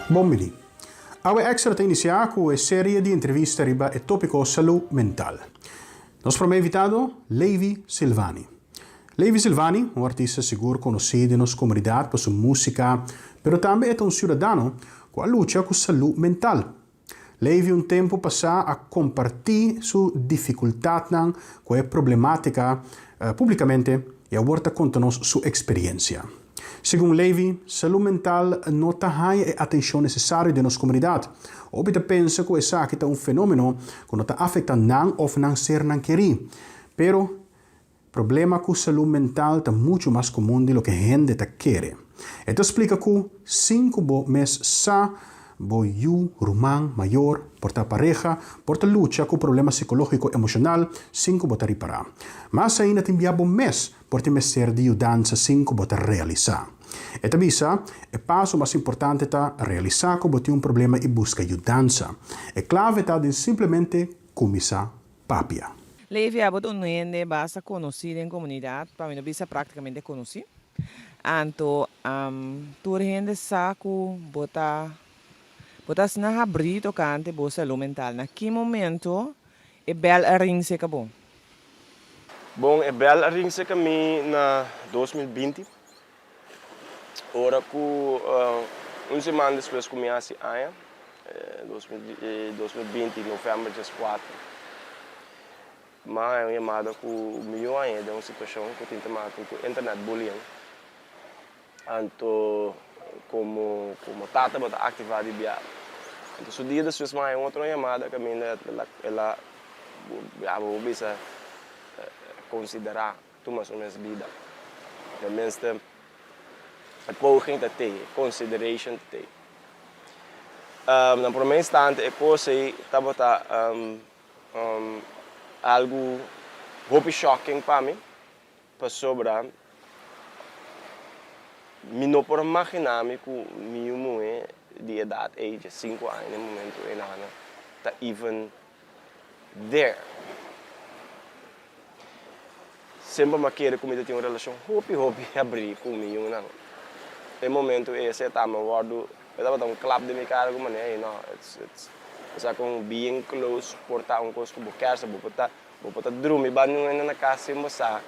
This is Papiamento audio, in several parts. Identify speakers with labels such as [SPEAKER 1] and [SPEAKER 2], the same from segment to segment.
[SPEAKER 1] Bon bini. Awe Extra ta inisiá ku e serie di entrevista riba e tópiko salú mental. Nos promé invitado, Levi Silvani. Levi Silvani, un artista sigur konosí den nos komunidat pa su músika, pero tambe e ta un siudadano ku a lucha ku salú mental. Levi un tempu pasá a kompartí su difikultatnan ku e problemátika públikamente i awor ta konta nos su eksperiensia. Segun Levi, salú mental no ta haña e atenshon nesesario den nos komunidat. Hopi ta pensa ku esaki ta un fenómeno ku no ta afektá nan òf nan sernan kerí. Pero, Problema ku salú mental ta muchu mas komun di loke hende ta kere. E ta splika ku, sin ku bo mes sa, bo yu, ruman, mayor, por ta pareha, por ta lucha ku problema sikológiko emoshonal sin ku bo ta ripará. Mas ainda tin bia bo mes por tin mester di yudansa sin ku bo ta realisá. E ta bisa, E paso mas importante ta realisá ku bo tin un problema i buska yudansa. E klave ta den simplemente kuminsá papia.
[SPEAKER 2] Levi abo ta un hende basta konosí den komunidat, pa mi no bisa praktikamente konosí. Anto tur hende sa ku bo ta bo ta asina habrí tokante bo salú mental. Na ki momento e bèl a ring seka bo?
[SPEAKER 3] Bon, e bèl a ring seka mi na 2020, ora ku un siman despues ku mi hasi aña, 2020, novèmber dieskuater, mi a haña un yamada ku mi yu hañ'é den un situashon ku tin te maka ku internet bullying. Anto komo komo tata bo ta aktivá di biaha. Anto su dia despues mi a haña un otro yamada kaminda el a ya bo por bisa konsiderá tuma su mes bida. Tenminste e poging ta tei, e consideration ta tei. Na prome instante e kos ei tabata algu hopi shocking pa mi, pasobra mi no por a magina mi ku mi yu muhé di edat ei, diesinku aña na e momento ei nan, ta even there. Semper mi a kere ku mi ta tin un relashon hopi hopi habrí ku mi yunan. E momento ei esei tambe a wòrdu, e tabata un klap den mi kara ku manera ei no, it's it's osea kon being close por ta un kos ku bo kèr, bo por ta bo por ta drumi banda un hende na kas sin bo sa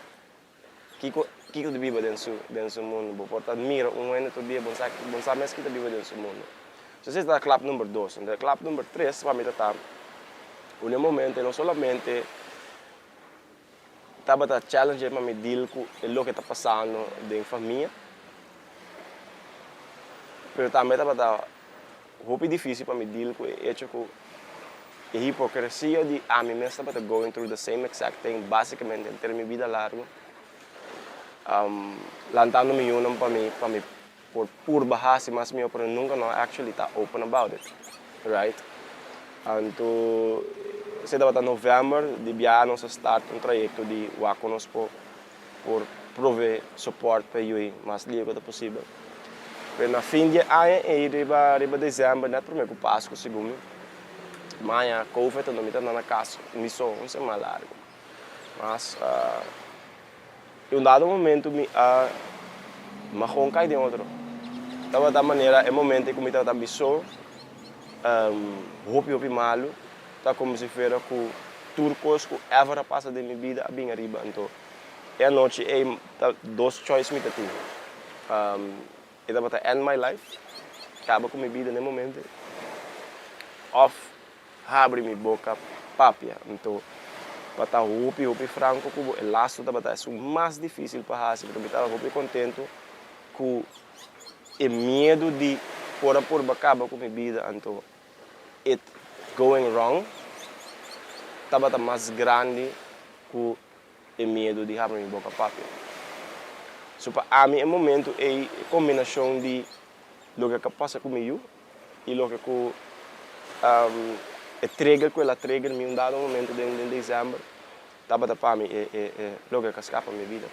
[SPEAKER 3] Kiko kiko ta biba den su den su mundu? Bo por ta mira un hende tur dia, bo no sa bo no sa mes ki ta biba den su mundu. So esei ta klap number dos. Enton klap number tres pa mi ta ta ku den momento no solamente tabata challenge pa mi deal ku e loke ta pasando den famia, pero tambe tabata Hopi dificil pa mi deal cu e hecho cu e hipocresia di ami mes tabata going through the same exact thing basicamente henter mi bida largo, lantando mi yunan pa mi pa mi por purba haci mas miho pero nunca no a actually ta open about it, right? Anto esey tabata November di biaha nos a start un trayecto di wak con nos por por provee support pa e yui mas lihe ku ta posibel. Pero na fin di e aña ei riba riba december net prome ku Pasku segun mi, mi haña covid anto mi ta anda na kas mi so un semana largu. Mas e un dado momento mi a magon kai den otro. Tabata manera e momento ku mi tabata mi so hopi hopi malu. Ta como si fuera cu tur cos cu ever a pasa den mi bida a bin ariba. Anto e anochi ey ta dos choice mi ta tin. E tabata end my life, caba cu mi bida n'e momento ey, of habri mi boca papia. Anto pa ta hopi hopi franco cu bo e lasto tabata esun mas dificil pa haci, pero mi tabata hopi contento cu e miedo di por a purba caba cu mi bida. Anto it going wrong tabata mas grandi ku e miedu di habri mi boka papia. So pa ami e momento ei e kombinashon di loke ku a pasa ku mi yu i loke ku e trigger ku el a trigger mi un dado momento den december tabata pa mi e e loke ku a skapa mi bida.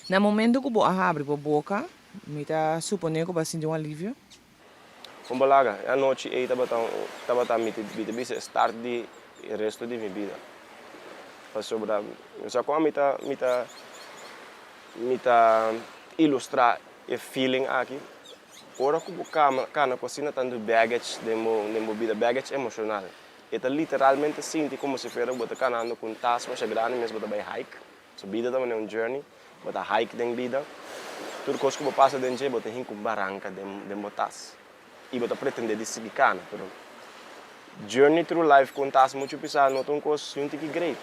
[SPEAKER 2] Na momento ku bo a habri bo boka mi ta supone ku bo a sinti un alivio.
[SPEAKER 3] Un balaga, e anochi ei tabata un, tabata mi mi ta bisa e start di e resto di mi bida. Pasobra, mi sa kon mi ta, mi ta. mi ta ilustrá e feeling aki? Ora ku bo kama kana ku asina tantu baggage den bo den bo bida, baggage emoshonal, e ta literalmente sinti komo si fuera ku bo ta kanando ku un tas masha grandi mes bo ta bai hike. So bida ta manera un journey, bo ta hike den bida, tur kos ku bo pasa den dje bo ta hinka un baranka den den bo tas i bo ta pretende di sigui kana, pero journey through life ku un tas muchu pisá no ta un kos yunti ki great.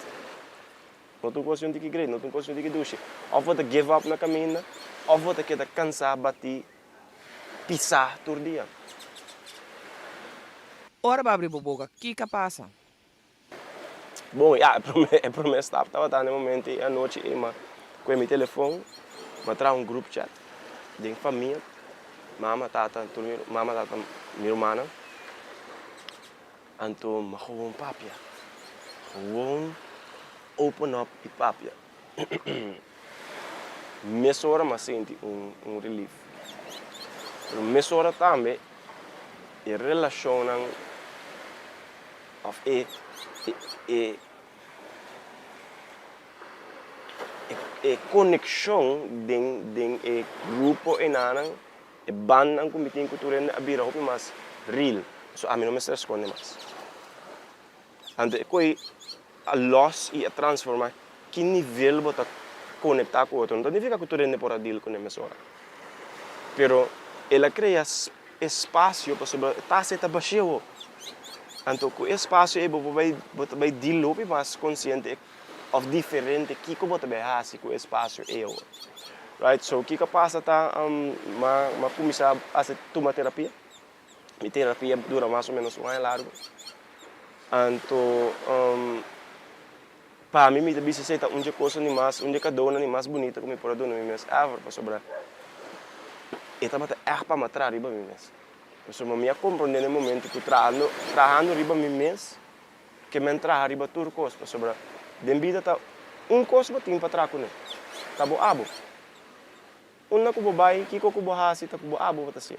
[SPEAKER 3] No ta un kos yunti ki great, no ta un kos yunti ki dushi. Òf bo ta give up na kaminda, òf bo ta keda kansá, batí, pisá tur dia.
[SPEAKER 2] Ora bo abri bo boka, kiko a pasa?
[SPEAKER 3] Bon, ya, e promé, e promé stap tabata na e momento ei anochi ei m'a kohe mi telefon, m'a traha un group chat den famia, mama, tata, tur mi, mama, tata, mi rumannan. Anto m'a gewoon papia, gewoon open up i papia. Mesora m'a sinti un un relief. Pero mesora tambe e relashonnan òf e e e konekshon den den e grupo enanan E bandnan ku mi tin ku tur hende a bira hopi mas real, so ami no mester skonde mas. Anto e koe a los i a transforma ki nivel bo ta konektá ku otro. No ta nifiká ku tur hende por a deal kuné mesora, pero el a krea espasio pasobra e tas ei ta bashia. Anto ku e espasio ei bo por bai bo ta bai deal hopi mas konsiente. Of diferente kiko bo ta bay haci cu e espacio ey awor. Right, so kiko a pasa ta ma ma cuminsa haci tuma terapia. Mi terapia dura mas o menos un aña largo. Anto pa mi mi ta bisa esey ta un dje cosa di mas un dje cadeaunan di mas bunita cu mi por a duna mi mes ever pasobra e tabata echt pa mi a traha riba mi mes. Pasobra mi a comprende na e momento cu trahando trahando riba mi mes Ke men traha riba tur kos, pasobra den bida ta un kos bo tin pa traha kuné, ta bo abo. Unda ku bo bai, kiko ku bo hasi, ta ku bo abo bo ta sier.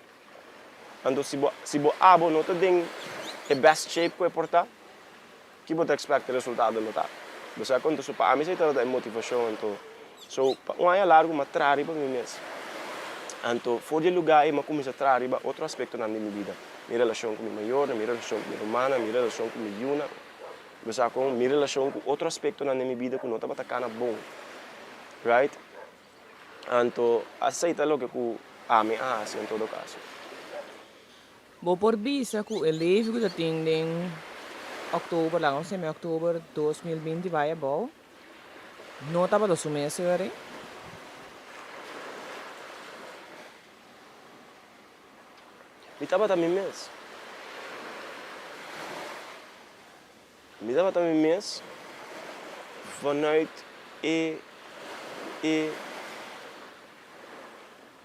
[SPEAKER 3] Anto si bo si bo abo no ta den e best shape ku e por ta, ki bo ta expect e resultado lo ta? Bo sa kon? Entonces pa ami esei tabata e motivashon. Anto so pa un aña largu m'a traha riba mi mes. Anto for di e lugá ei m'a kuminsá traha riba otro aspektonan di mi bida. Mi relashon ku mi mayornan, mi relashon ku mi rumannan, mi relashon ku mi yunan. Bo sa kon? Mi relashon ku otro aspektonan den mi bida ku no tabata kana bon. Right? Anto, asei ta loke ku ami a hasi en todo kaso.
[SPEAKER 2] Bo por bisa ku e levi ku ta tin den òktober, laga nos semi òktober 2020 bai abou, no tabata su mes ora ei?
[SPEAKER 3] Mi tabata mi mes. Mi tabata mi mes vanuit e e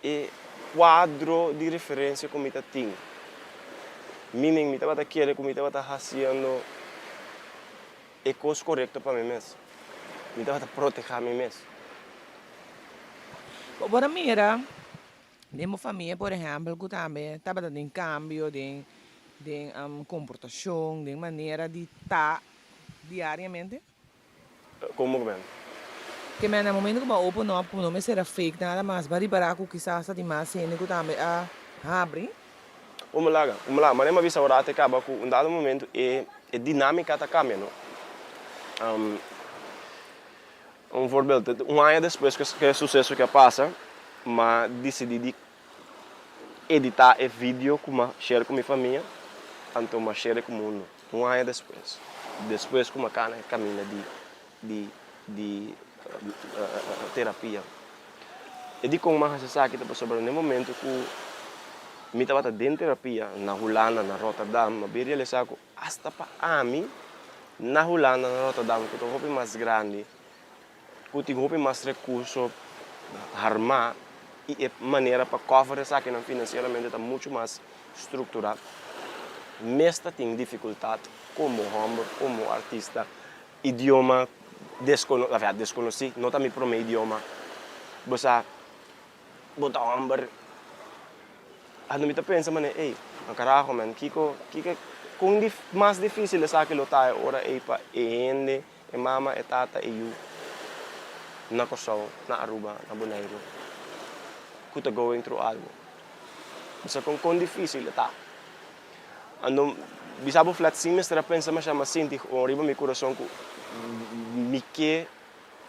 [SPEAKER 3] e kuadro di referensia ku mi ta tin. Meaning mi tabata kere ku mi tabata hasiendo e kos korekto pa mi mes. Mi tabata protehá mi mes.
[SPEAKER 2] Bo por a mira Den bo famia por ehèmpel ku tambe tabata den kambio den den komportashon, den manera di ta diariamente?
[SPEAKER 3] Komo ku men?
[SPEAKER 2] Ke men na momento ku bo a open up ku no mester a fake nada mas, bo a ripará ku kisas ta tin mas hende ku tambe a habri?
[SPEAKER 3] Un laga, un laga. Manera mi a bisa ora te kaba ku un dado momento e e dinámika ta kambia no. Un voorbeeld, un aña despues ku e suseso ke a pasa, m'a disidí di editá e video ku m'a share ku mi famia, anto m'a share ku mundu. Un aña despues, despues ku m'a kana e kaminda di di di terapia. E dikon m'a hasi esaki ta pasobra na e momento ku mi tabata den terapia na Hulanda, na Rotterdam, m'a bin realisá ku Asta pa ami, na Hulanda, na Rotterdam, ku ta hopi mas grandi, ku tin hopi mas rekurso harmá i e manera pa cover esakinan finansieramente ta muchu mas strukturá, mes ta tin difikultat komo hòmber, komo artista, idioma deskono, deskonosí, no ta mi promé idioma, bo sa. Bo ta homber. Anto mi ta pensa manera, ey, ma carajo man, kiko, kiko, kon di mas dificil esaki lo ta e ora ey pa e hende, e mama, e tata, e yu. na Kòrsou, na Aruba, na Boneiru ku ta going through algu. Bo sa kon kon difísil e ta. Anto bisa bo flat sin mester a pensa masha, m'a sinti un riba mi kurason ku mi ke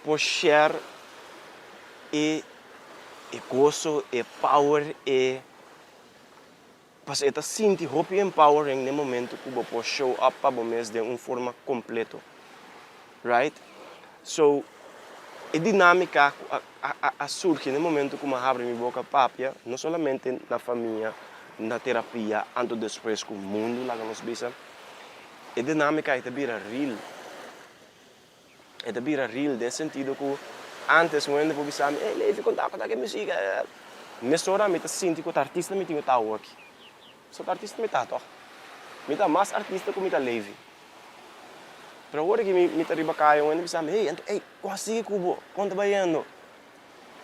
[SPEAKER 3] por share e e goso, e power, e Pasobra e ta sinti hopi empowering n'e momento ku bo por show up pa bo mes den un forma kompleto. Right? So, e dinamika ku a a a surgi n'e momento ku mi a habri mi boka papia, no solamente na famia, na terapia, anto despues ku mundu laga nos bisa, e dinamika ei ta bira real. E ta bira real den sentido ku antes un hende por bisa mi, ey Levi konta ku ta ke musika. Mesora mi ta sinti ku ta artista mi tin ku ta awoki. So ta artista mi ta tòg. Mi ta mas artista ku mi ta Levi. Pero awor ki mi ta riba kaya un hende bisa mi, hey anto ey kon a sigui ku bo? Kon ta bayendo?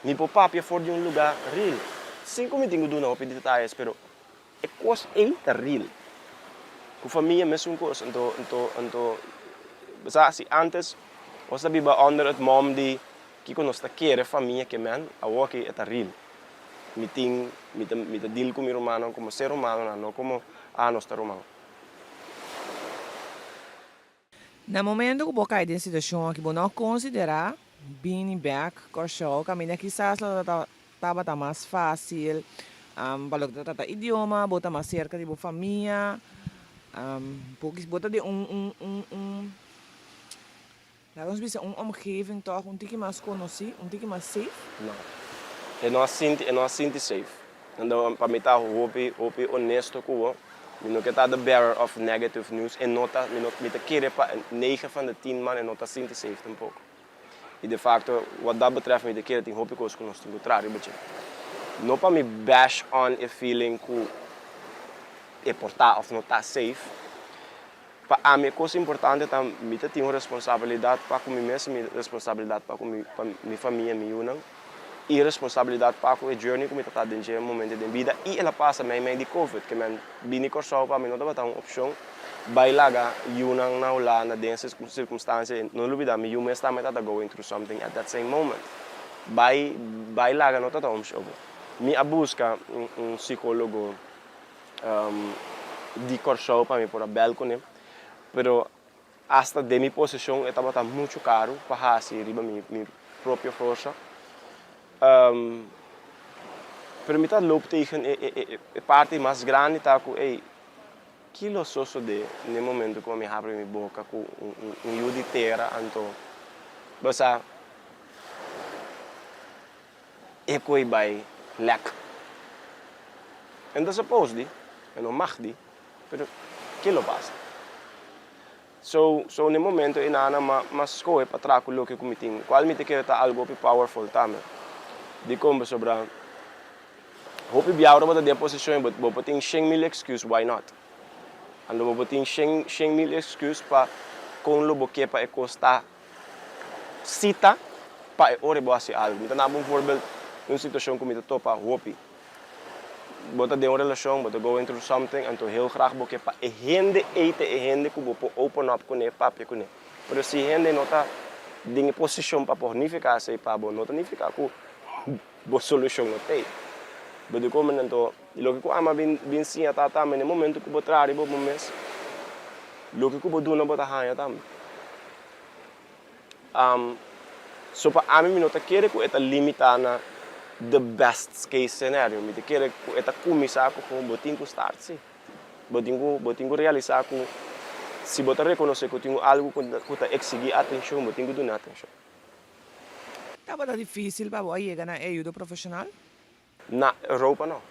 [SPEAKER 3] Mi por papia for di un lugá real. Sin ku mi tin ku duna hopi detayes pero E kos ei ta real. Ku famia mesun kos. Anto, anto, anto, bo sa si antes nos ta biba under het mom di kiko nos ta kere famia ke men, awor aki e ta real. Mi tin, mi ta, mi ta deal ku mi rumannan komo ser humanonan, no komo, ah nos ta ruman.
[SPEAKER 2] Na momento ku bo kai den situashon aki bo no konsiderá bini bèk Kòrsou kaminda kisas lo tabata mas fásil pa loke ta trata idioma, bo ta mas serka di bo famia, bo ta den un un un un laga nos bisa un omgeving tòg un tiki mas konosí, un tiki mas safe.
[SPEAKER 3] No. E no a sinti e no a sinti safe. Anto pa mi ta hopi hopi honesto ku bo, mi no ke ta the bearer of negative news, e no ta, mi no, mi ta kere pa negen van de tien man e no ta sinti safe tampoco. I de facto wat dat betreft mi ta kere tin hopi kos ku nos tin ku traha riba dje. No pa mi bash on e feeling ku e por ta of no ta safe, pa ami e kos importante ta mi ta tin un responsabilidat pa ku mi mes, mi responsabilidat pa ku mi pa mi famia, mi yunan. I responsabilidat pa ku e journey ku mi ta ta den dje momento den bida i el a pasa mei mei di covid ke men bini Kòrsou pa mi no tabata un opshon bai laga yunan na Hulanda den e sirkumstansia i no lubida mi yu mes tambe tabata going through something at that same moment bai bai laga no tabata un opshon mi a buska un sikologo di Kòrsou pa mi por a bèl kuné pero Asta den mi posishon e tabata muchu karu pa hasi riba mi mi propio forsa. Pero mi ta loop tegen e e e parti mas grandi ta ku ey, ki lo sosode n'e momento ku mi habri mi boka ku un un yu di tera anto bo sa e koe bai lek. E no ta suppose di, e no mag di. Pero ke lo pasa? So, so n'e momento ei nana m'a m'a skohe pa traha ku loke ku mi tin, kual mi ta kere ta algu hopi powerful tambe. Dikon? Pasobra hopi bia ora bo ta den e posishon ei bo bo por tin shen mil excuse why not. Anto bo por tin shen shen mil excuse pa kon lo bo ke pa e kos ta si ta pa e ora ei bo hasi algu. Mi ta daba un voorbeeld di un situashon ku mi ta topa hopi. Bo ta den un relashon, bo ta going through something, anto heel graag bo ke pa e hende ei ta e hende ku bo por open up kuné, papia kuné. Pero si e hende no ta den e posishon pa por nifiká esei pa bo, no ta nifiká ku bo solushon no t'ei. Bo di komo anto, loke ku ama bin bin siña ta tambe na e momento ku bo traha riba bo mes, loke ku bo duna bo ta haña tambe. So pa ami mi no ta kere ku e ta limitá na the best case scenario. Mi ta kere ku e ta kuminsá ku bo tin ku start si. Bo tin ku bo tin ku realisá ku si bo ta rekonosé ku tin un algu ku ta eksigí atenshon, bo tin ku duna atenshon.
[SPEAKER 2] Tabata difísil pa bo a yega na e ayudo profeshonal?
[SPEAKER 3] Na Europa no.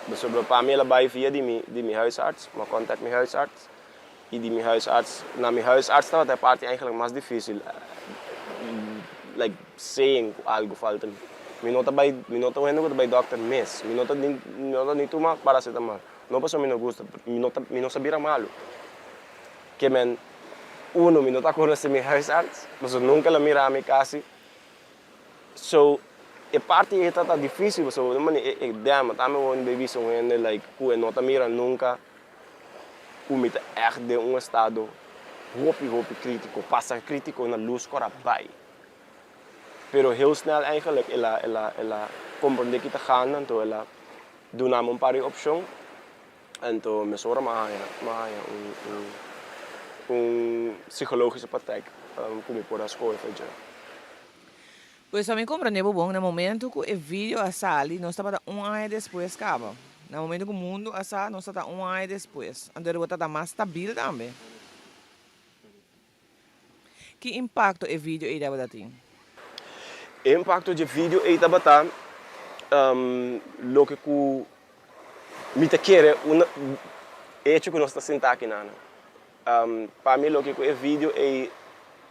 [SPEAKER 3] Pasobra pa mi el a bai via di mi di mi huisarts, mi a contact mi huisarts y di mi huisarts na mi huisarts tabata e parti eigenlijk mas dificil like saying cu algo falta mi. Mi no ta bai mi no ta un hende cu ta bai dokter mes, mi no ta ni mi no ta ni tuma paracetamol, no pasobra mi no gusta, mi no ta mi no sa bira malo. Ke men uno mi no ta conoce mi huisarts pasobra nunca el a mira mi casi. So e parti ei ta ta dificil pasobra bo ta manda e dema tambe bo bay bisa un hende like cu e no ta mira nunca cu mi ta echt den un estado hopi hopi critico pasa critico na luz cora bay. Pero heel snel eigenlijk el a el a el a comprende ki ta ganda anto el a duna mi un par di opcion anto mesora mi a haña mi a haña un un un psicologische praktijk ku mi por a scohe for dje.
[SPEAKER 2] Pues pa mi comprende bo bon, na momento cu e video a sali nos tabata un aña despues caba. Na momento cu mundo a sa nos tabata un aña despues. Anto bo tabata mas stabil tambe. Ki impacto e video ey tabata tin?
[SPEAKER 3] E impacto dje video ey tabata loke cu mi ta kere una e hecho cu nos ta sinta aki nan. Pa mi loke cu e video ey,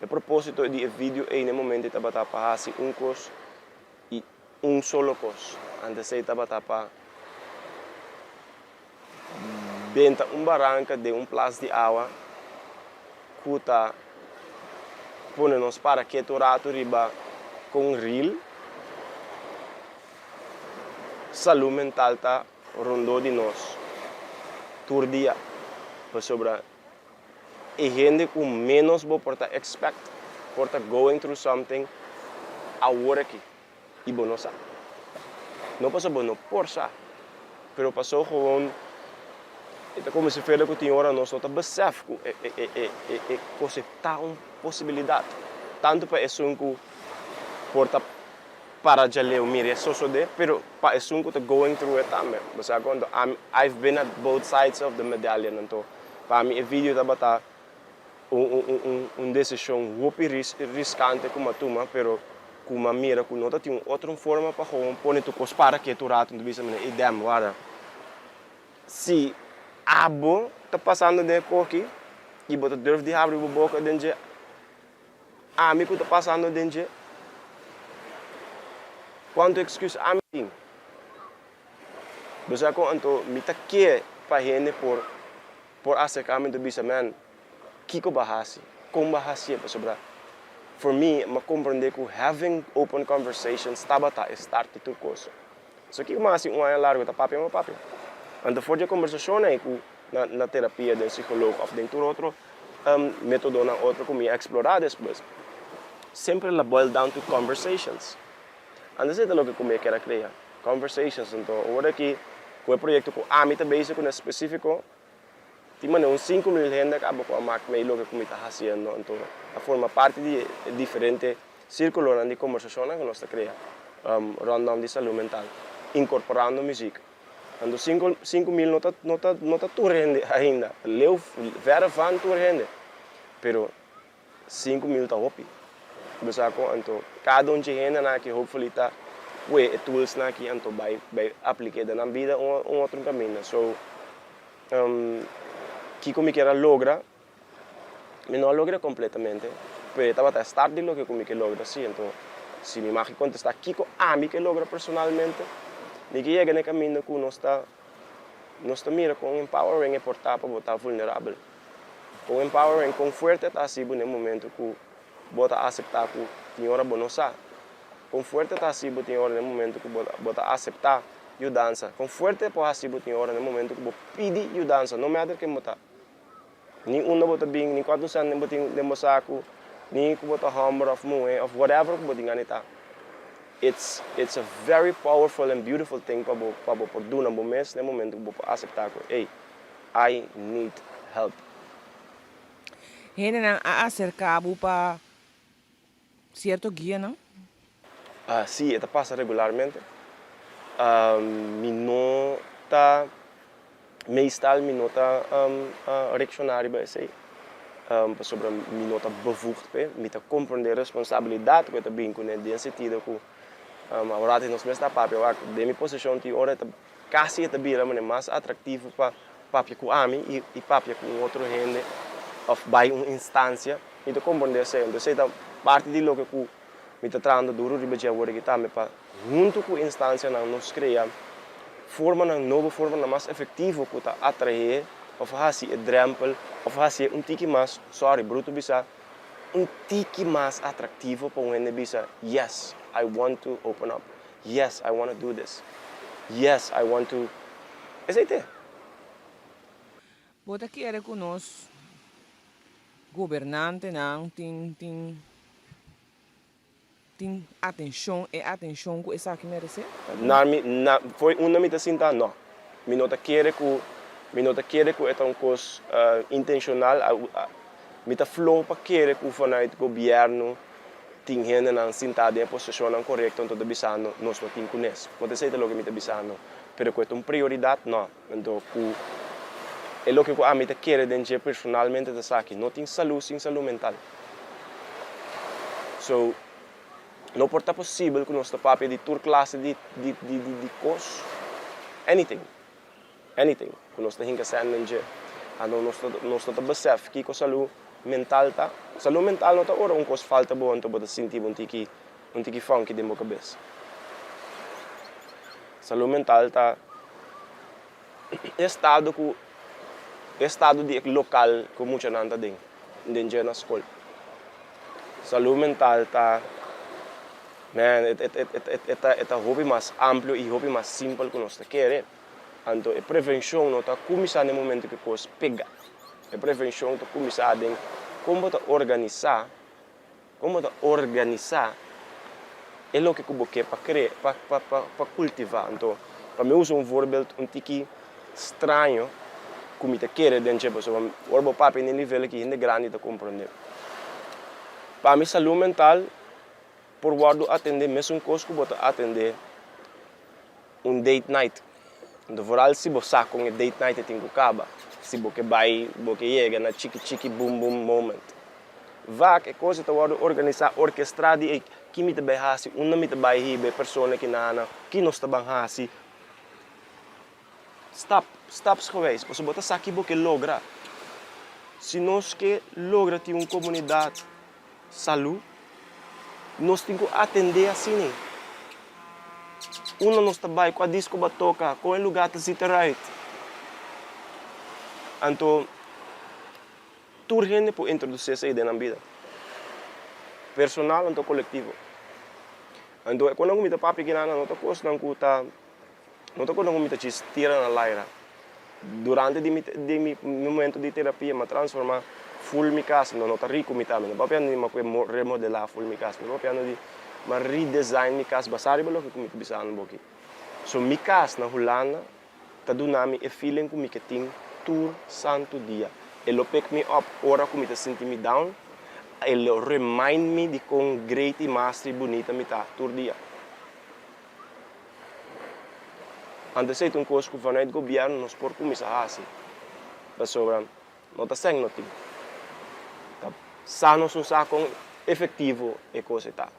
[SPEAKER 3] e proposito di e video ey na e momento ey tabata pa haci un cos y un solo cos. Antes ey tabata pa benta un baranca den un plas di awa cu ta pone nos para keto un rato riba con real salud mental ta rondó di nos tur dia, pasobra e hende ku ménos bo por ta expect por ta going through something awor aki i bo no sa. No pasobra bo no por sa, pero paso gewoon e ta komo si fuera ku tin ora nos no ta besef ku e e e kos ei ta un posibilidat, tantu pa esun ku por ta para djaleu mira e sosode, pero pa esun ku ta going through it tambe. Bo sa kon? Anto I've been at both sides of the medallion, anto pa mi e video tabata un un un un desishon hopi riskante ku mi a tuma, pero ku mi a mira ku no ta tin un otro forma pa gewoon pone tur kos para ketu un rato, anto bisa mi ey damn wara si abo ta pasando den e koki i bo ta durf di habri bo boka den dje. Ami ku ta pasando den dje? Kuantu excuse ami tin? Bo sa kon anto mi ta ke pa hende por por aserka mi anto bisa man kiko bo a hasi? Kon bo a hasié? Pasobra for mi mi a komprende ku having open conversations tabata e start di tur kos. So kiko mi a hasi un aña largu ta papia mi a papia. Anto for dje kombersashonnan ei ku na na terapia den psikoloog òf den tur otro Metodonan otro ku mi a eksplorá despues semper la boil down to conversations. Antes e ta loke ku mi a kere a krea, conversations. Anto ora aki ku e proyekto ku ami ta bezig kuné spesífiko tin manera un 5000 hende a kaba ku a mak mei loke ku mi ta hasiendo. Anto a forma parti di e diferente sírkulonan di kombersashonnan ku nos ta krea rondom di salú mental, inkorporando muzik. Anto 5000 no ta no ta no ta tur hende ainda. Leu verre van tur hende. Pero 5000 ta hopi. Bo sa kon? Anto kada un dje hendenan aki hopefully ta pue e toolsnan aki anto bai bai aplik'é den nan bida un un otro kaminda. So kiko mi kier a logra? Mi no a logra completamente, pero e tabata e start di loke cu mi ke logra si. Anto, si mi mag contesta kico ami ke logra personalmente, mi ke yega na e caminda cu nos ta nos ta mira con empowering e por ta pa bo ta vulnerabel. Con empowering, con fuerte ta haci bo na e momento cu bo ta acepta cu tin ora bo no sa. Con fuerte ta haci bo tin ora na e momento cu bo bo ta acepta yudansa. Con fuerte por haci bo tin ora na e momento cu bo pidi yudansa, no matter ken bo ta. Ni unda bo ta bin, ni kuantu sènt bo tin den bo saku, ni ku bo ta hòmber òf muhé òf whatever ku bo tin gana ta. It's it's a very powerful and beautiful thing pa bo pa bo por duna bo mes den momento ku bo por aseptá ku ey, I need help.
[SPEAKER 2] Hendenan a aserká bo pa sierto guianan?
[SPEAKER 3] Sí, e ta pasa regularmente. Mi no ta, meestal mi no ta reakshoná riba esei, pasobra mi no ta bevoegd p'e. Mi ta komprondé e responsabilidat ku e ta bin kuné den sentido ku awor nos mes ta papia wak den mi posishon tin ora e ta Kasi e ta bira manera mas atraktivo pa papia ku ami i papia ku un otro hende òf bai un instansia. Mi ta komprondé esei. Entonces esei ta parti di loke ku mi ta trahando duru riba dje awor aki tambe pa huntu ku instansianan nos krea formanan nobo, formanan mas efektivo ku ta atraé òf hasi e drèmpel òf hasié un tiki mas, sòri, brutu bisa, un tiki mas atraktivo pa un hende bisa, yes, I want to open up. Yes, I wanna do this. Yes, I want to. Esei te.
[SPEAKER 2] Bo ta kere ku nos gobernantenan tin tin tin atenshon, e atenshon ku esaki meresé?
[SPEAKER 3] Na mi, na, fo'i unda mi ta sinta, no. Mi no ta kere ku, mi no ta kere ku e ta un kos intenshonal. Mi ta floho pa kere ku vanuit gobièrnu tin hendenan sintá den e posishonnan korekto anto ta bisando nos no tin kunes. No ta esei ta loke mi ta bisando, pero ku e ta un prioridat, no. Anto ku e loke ku ami ta kere den dje personalmente ta sa ki no tin salú sin salú mental. So, no por ta posibel ku nos ta papia di tur klase di di di di kos, anything, anything ku nos ta hinka sèn den dje. Anto nos ta nos no ta besèf kiko salú mental ta. Salú mental no ta ora un kos falta bo anto bo ta sinti bo un tiki un tiki funky den bo kabes. Salú mental ta e estado ku e estado di e lokal ku muchanan ta den den dje na skol. Salú mental ta man e e ta e ta hopi mas amplio i hopi mas simpel ku nos ta kere. Anto e prevenshon no ta kuminsá na e momento ku e kos pega. E prevenshon ta kuminsá den kon bo ta organisá. Kon bo ta organisá e loke ku bo ke pa kre, pa, pa, pa, pa kultivá? Anto, pa mi usa un voorbeeld un tiki straño ku mi ta kere den dje, pasobra ora bo papia den e nivel aki hende grandi ta komprondé. Pa mi salú mental por wòrdu atendé mesun kos ku bo ta atendé un date night. Anto vooral si bo sa kon e date night e tin ku kaba, si bo ke bai, bo ke yega na chiki chiki boom boom moment. Vaak e kos e ta wòrdu organisá, orkestrá di ey ki mi ta bai hasi, unda mi ta bai hiba e persona ki nana, ki nos ta ban hasi. Stap, stapsgewijs, pasobra bo ta sa ki bo ke logra. Si nos ke logra tin un komunidat salú, nos tin ku atendé asina. Unda nos ta bai, kua disko bo a toka, kon e lugá ta zit eruit. Anto. Tur hende por introdusí esei den nan bida, personal anto kolektivo. Anto e kosnan ku mi ta papia aki nan no ta kosnan ku ta, no ta kosnan ku mi ta djis tira na laira. Durante di mi di mi momento di terapia mi a transformá ful mi kas, no no ta riku mi ta, mi no papiando di mi a kue remodelá ful mi kas, mi ta papiando di mi a redesign mi kas basá riba loke ku mi ta bisando bo aki. So mi kas na Hulanda ta duna mi e feeling ku mi ke tin tur santu dia. E lo pick mi up ora ku mi ta sinti mi down, e lo remind mi di kon great i master i bunita mi ta tur dia. Anto esei ta un kos ku vanuit gobièrnu nos por kuminsá hasi, pasobra no ta sèn no tin. Ta sa nos no sa kon efektivo e kos ei ta.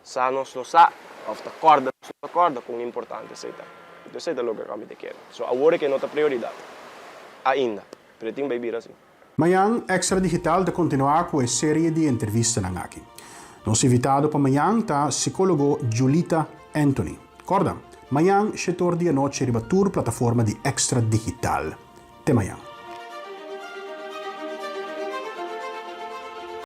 [SPEAKER 3] Sa nos no sa, of ta corda nos no ta corda con importante esey ta. Entonces esey ta loke mi ta kere. So awor e ke no ta prioridad ainda, pero e tin bay bira asi.
[SPEAKER 1] Mañan Extra Digital ta kontinuá ku e serie di entrevistanan aki. Nos invitado pa mañan ta sikólogo Julita Anthony. Kòrda, mañan shetor di anochi riba tur plataforma di Extra Digital. Te mañan.